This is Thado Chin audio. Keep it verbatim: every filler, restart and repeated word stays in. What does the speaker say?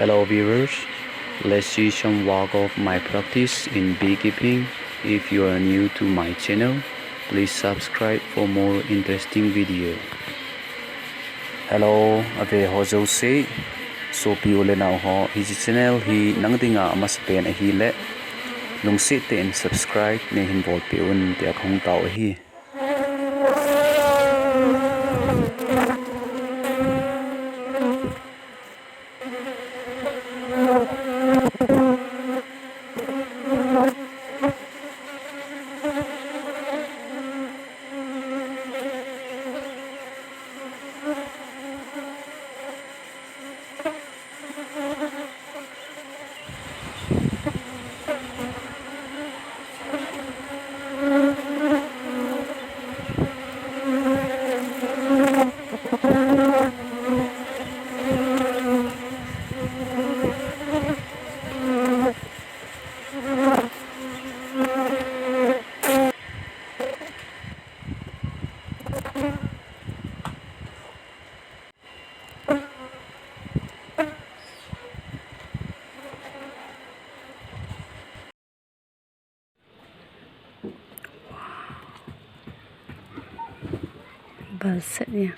Hello viewers, let's see some walk of my practice in beekeeping. If you are new to my channel, please subscribe for more interesting video. Hello, ave ho jouse, sopi u le nao ho, hiche channel hi nang dinga amasapen ahile, lungset tah in subscribe neihin bolpeh un tia kahung tao ahi. Balset nia.